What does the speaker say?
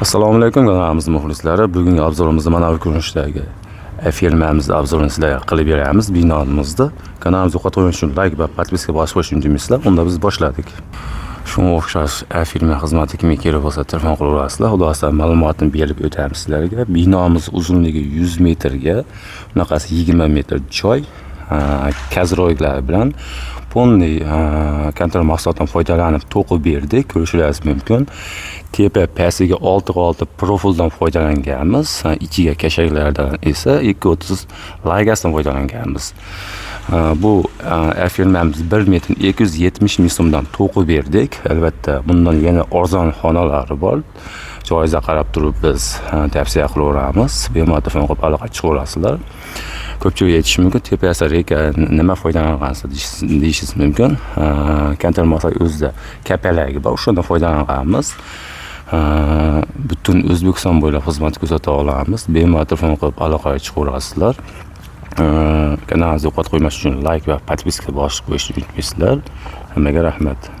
Assalomu alaykum, kanalimiz muxlislari. Bugungi обзор imizda mana bu ko'rinishdagi firmamizni обзор ini sizlarga qilib beramiz binomizda. Kanalimizga qo'yib uchun like va подписка bosib qo'yishni unutmaysizlar. Unda biz boshladik. Shunga o'xshash firma xizmati kimga kerak bo'lsa, telefon qilaverasizlar. Xudo xohlasa, ma'lumotni berib o'tamiz sizlarga. Binomiz uzunligi 100 metrga, bunaqasi 20 metr joy, козырёк lar bilan полный kontor mahsulotidan foydalanib to'qib berdik. Ko'rishingiz mumkin. Tepa pastiga 6 6 profildan foydalanganmiz. Ichiga kashaklardan esa 2.30 laygasidan foydalanganmiz. Bu firmamiz 1 metr 270 ming so'mdan to'qib berdik. Albatta, bundan yana arzon xonalari bor. Joyingizga qarab turib biz tavsiya qilaveramiz. Bemalol telefon qilib aloqa chiqaverasizlar. Ko'pchilik aytishi mumkin, tepasi рейка nima foydalangansiz deyishingiz mumkin. Kontor mahsulot o'zida kapalagi bor, o'shandan foydalanganmiz. Butun O'zbekiston bo'ylab xizmat ko'rsata olamiz. Bemalol telefon qilib aloqaga chiqaverasizlar. Kanalimizga ovqat qo'ymas uchun like va подписка bosib qo'yishni unutmaysizlar. Hammaga rahmat.